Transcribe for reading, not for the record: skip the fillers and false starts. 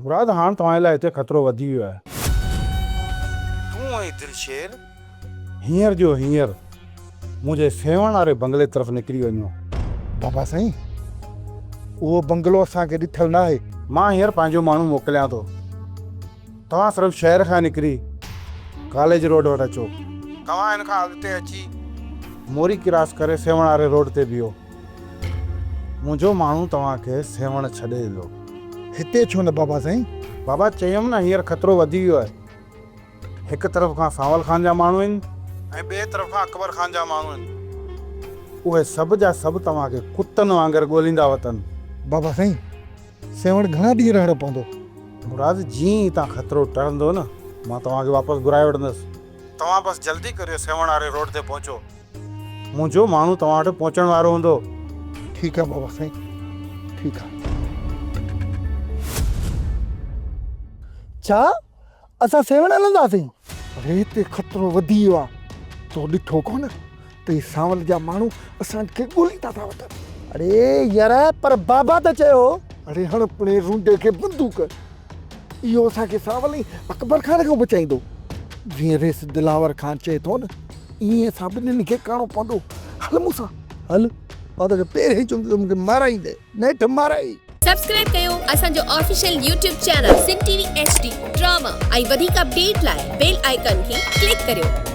مراد هاڻ توهان جي لاء هتي خطرو وڌي ويو آهي. تون ۽ دلشير هينئر جو هينئر منهنجي سيوهڻ واري بنگلي طرف نڪري وڃو. بابا سائين، اهو بنگلو اسان کي ڏٺل ناهي. مان هينئر پنهنجو ماڻهو موڪليان ٿو. توهان صرف شهر کان نڪري ڪاليج روڊ وٽ اچو. توهان هن کان اڳتي اچي موري ڪراس ڪري سيوهڻ واري روڊ تي بيهو. منهنجو ماڻهو توهان کي سيوهڻ ڇڏي ايندو. هتي ڇو نه بابا سائين؟ بابا چيم نه هينئر خطرو وڌي ويو آهي. هڪ طرف کان سانول خان جا ماڻهو آهن ۽ ٻئي طرف کان اڪبر خان جا ماڻهو آهن. اهي سڀ جا سڀ توهان کي ڪتن وانگر ڳوليندا وتن. بابا سائين سيوهڻ گهڻا ڏينهن رهڻو پوندو؟ مراد جيئن ئي هتان خطرو ٽرندو نه مان توهان کي واپس گهرائي وٺندس. توهان بس جلدي ڪريو سيوهڻ واري روڊ تي پهچو. منهنجو ماڻهو توهان وٽ پهچڻ وارو هوندو. ٺيڪ آ بابا سائين ٺيڪ آ. ڇا اسان سيوهڻ هلنداسين؟ اڙي هتي خطرو وڌي ويو آ. تو ڏٺو ڪونه ته هي سانول جا ماڻهو اسان کي ڳوليندا ٿا وتن. اڙي يار پر بابا ته چيو هو. اڙي هڻ پڻي رونڊي کي بندوق. اهو اسان کي سانول ۽ اڪبر خان کان بچائيندو. جيئن ريس دلاور خان چئي ٿو نه ائين اسان ٻنهين کي ڪرڻو پوندو. هل مون سان. هل مان توکي پهرين ئي چيم ته تون مون کي مارائيندين. نيٺ مارائي. سبسڪرائب ڪيو اسان جو official YouTube channel Sindh T V H D drama ۽ وڌيڪ اپڊيٽ لاء بيل آئيڪان کي ڪلڪ ڪريو.